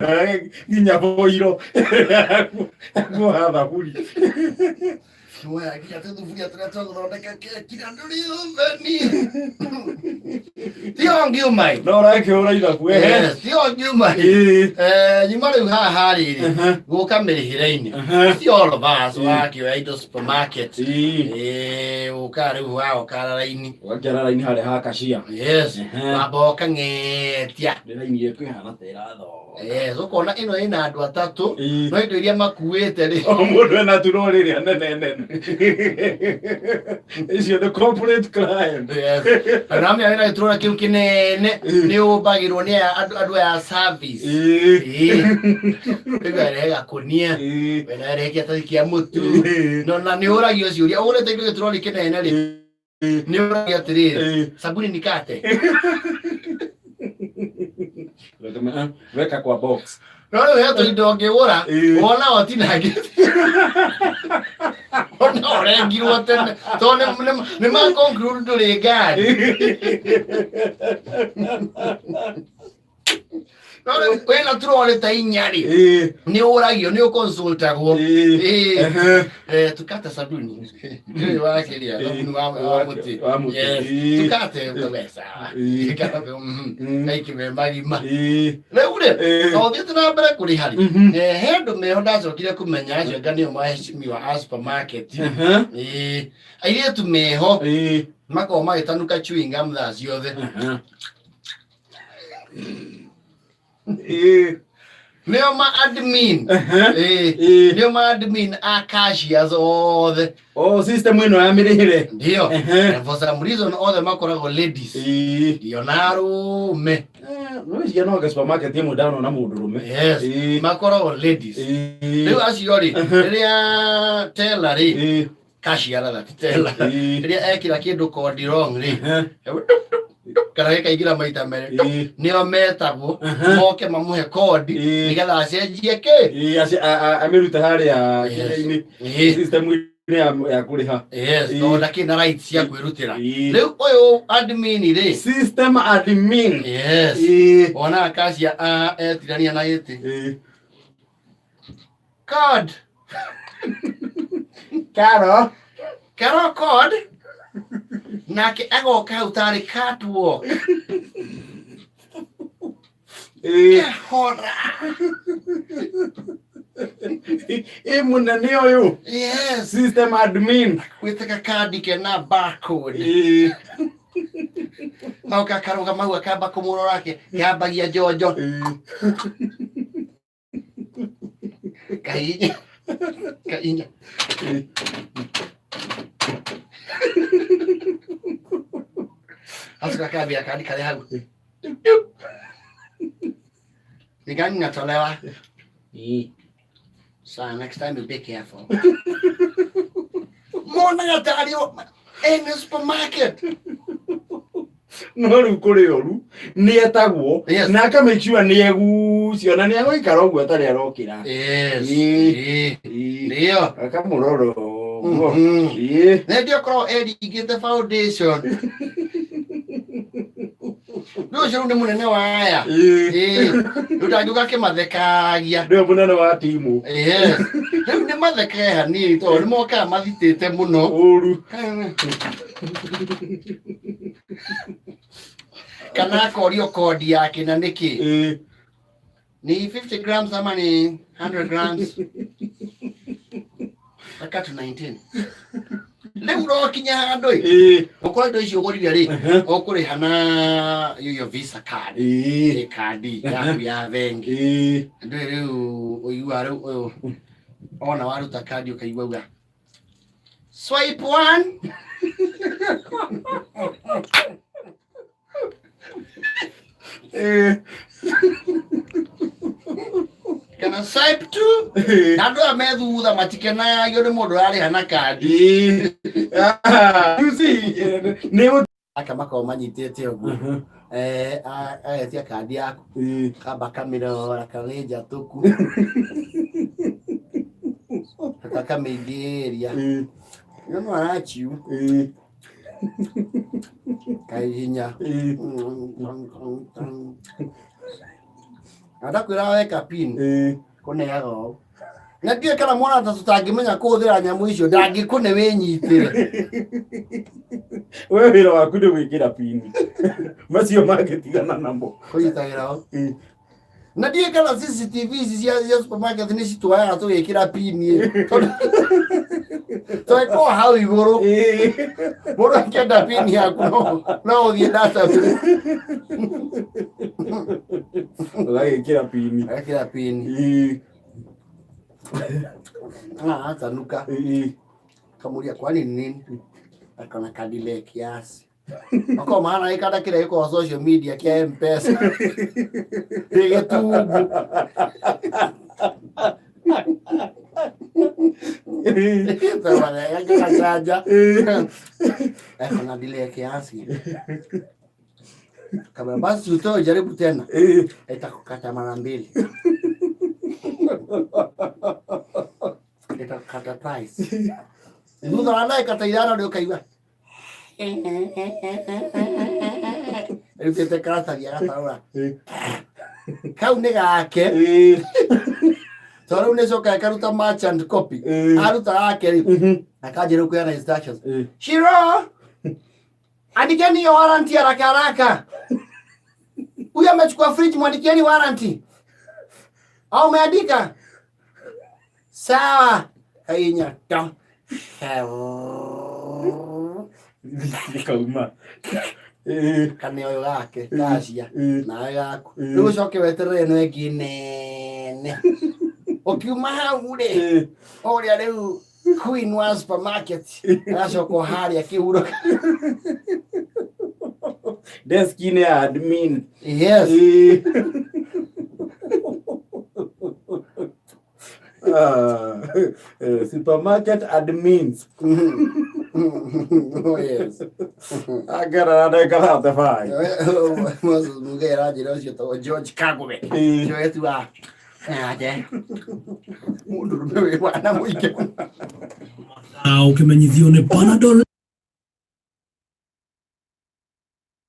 Nginya boiro kuoha thaburi. Woya nginya tũthuburia tũrĩa twa gũthondeka keki na ndũrĩ oveni. Ti o ngiuma ĩ. No ũrakĩhũra ithabu ehe. Yes, ti o ngiuma ĩ. Eh, nyuma rĩu haha rĩrĩ gũka mĩrĩhĩre-inĩ. Ti all of us wakĩoya indo supermarket. Eh, ũka rĩu waoka raini. Ũgakĩara raini harĩa ha kashia. Yes. Wamba ũkang'etia. Nĩ raini ĩku ĩhana ta ĩrathoga. Yes, ũkona ĩno ĩna andũ atatũ Ĩĩ. no indo iria makuĩte rĩ. O mũndũ ena turori ĩrĩa nene nene. Icio nĩ corporate client. Yes. Na amenya wĩna gĩturora kĩu kĩnene nĩ ũmbagĩrwo nĩ aya andũ aya a service. Ĩĩ. Rĩu arehe gakũnia. Wena arehe kĩratathi kĩa mũtu. No na nĩ ũragio ciũria ũgũrĩte indo gĩturori kĩnene rĩ. Nĩ ũragio atĩrĩrĩ, sabuni nikate. Weka kwa box. No rĩu he tũindo ũngĩgũra wona ũtinangĩte ona ũrengirwo tene tondũ nĩ ma conclude ndũrĩ ngari. No rĩu wĩna turorĩ ta inya rĩ, nĩ ũragio nĩ ũconsultagwo. Ĩĩ. Eh, tukate sabuni ndũĩ wakĩria thabuni wa mũtĩ. Wa mũtĩ. Yes. Tukate ũkauga sawa. Kaiki me magima. Rĩu rĩ, o ũthiĩte na mbere kũrĩha rĩ, eh, he andũ meho ndacokire kũmenya acio anga nĩo maheshimiwa a supermarket. Ĩĩ, airĩtu meho makoragwo magĩtanuka chewing gum thaa ciothe. Nĩo ma admin. Ĩĩ, nĩo ma admin a cashiers othe. Oh, system ĩno ya mĩrĩhĩre. Ndio. And for some reason othe makoragwo ladies. Ndio na arũme. No icio no anga supermarket ĩmwe ndanona mũndũrũme. Yes. Makoragwo ladies. Rĩu acio rĩ, rĩrĩa teller rĩ, cashier rather ti teller, rĩrĩa ekĩra kĩndũ code wrong rĩ, kana gĩkaingĩra maita merĩ, nĩo metagwo moke mamũhe kodi nĩgetha acenjie kĩ. Amĩrute harĩa Yes. kĩrĩa-inĩ system-inĩ ya kũrĩha. Yes, tondũ ndakĩrĩ na rights cia kwĩrutĩra. Rĩu ũyũ admin rĩ, System admin. Yes, wonaga cashier etirania na gĩtĩ card. Karo. Karo code nake agoka hau tarĩ catwalk. Kahora. Ĩ mũnene ũyũ. Yes. System admin. Gwĩtĩka kandi kena barcode. Hau kakarũgama hau akamba kũmũrora ke yambagia njonjo. Kahinya kahinya. Acoka akambia kandi karĩ hau nikang'atolewa. So next time you be careful. Monaga tarĩ ene supermarket. No rĩu kũrĩ ũru nĩ etagwo na aka make sure nĩ egucio na nĩ egũikara ũguo atarĩ arokĩra. Yes. Ndio. Akamũrora ũguo. Nĩ ndio korwo eringĩte foundation. Rĩu ũcio rĩu nĩ mũnene wa aya. Ĩĩ. Rĩu ndangiuga akĩmathekagia. Nĩwe mũnene wa timu. Yes. Rĩu nĩ mathekee hanini tondũ nĩ mokaga mathitĩte mũno. Ũru. Kana akorio kodi yake na nĩkĩ? Ni 50 grams ama ni 100 grams? Aka to 19. Rĩu ũrokinya handũ ĩ, ũkorwo indo icio ũgũrire rĩ, ũkũrĩha na your Visa card. Ĩ, kandi yaku ya bengi. Ndũĩ rĩu ũiguaga rĩu ũyũ ona waruta kandi ũkaigua uga swipe one. Kana swipe two. Na andũ aya me thutha matikenagio nĩ mũndũ ũrarĩha na kandi. Ah, you see, nĩ Aka makoragwo manyitĩte ũguo. Eh, agetia kandi yaku kamba kamĩrora karĩ njatũku akamĩingĩria no no arachiu kahihinya. Na ndakwĩra weka pin kũneaga ũũ. Na ndiũĩ kana mwana ta tũtangĩmenya kũhũthĩra nyamũ icio ndangĩkũne wĩnyitĩre. We wĩra waku nĩ gwĩkĩra pini macio mangĩtigana namo. Kũnyitagĩra ũũ. Na ndiũĩ kana CCTV ici cia supermarket nĩ cituoyaga tũgĩkĩra pini ĩ. Tondũ tũgĩkorwo hau igũrũ mũndũ akĩenda pini yaku no ũthiĩ database. Ũgagĩkĩra pini. Agekĩra pini. Ah, atanuka. Kamuria kwani ni nini? Akona kadile kiasi. Oko maana ikada kile iko social media kia M-Pesa. Gĩgĩtungu. Gacanja. Akona delay kiasi. Kama basi utoe jaribu tena. Itakukata mara mbili. Itakukata twice. Thutha wa ndagĩka ta ithano nĩ ũkaigua rutĩte karatathi agatarũra kau nĩ gake tondũ rĩu nĩ coka ĩkaruta merchant copy aruta gake rĩ akanjĩra kũheana instructions. Shiro, andikeni hiyo warranty haraka haraka. Huyu amechukua fridge, mwandikieni warranty. Au umeandika? Sawa. Kainya. Ta. Gĩkauma. Kane ũyũ gake kacia nawe gaku. Rĩu ũcoke weterere ĩno ĩngĩ nene. Ũkiuma hau rĩ, ũrĩa rĩu queen wa supermarket agacoka o harĩa kĩhurũka. Desk-inĩ ya admin. Yes. Ah, supermarket admins. Oh, yes. Angera ndagĩka 35. Moses Muigai aranjĩra ũcio tagwo George Kagũbe. Ũcio wetu wa ate mũndũrũme wĩ wana mũingĩ. Na ũkĩmenyithio nĩ Panadol.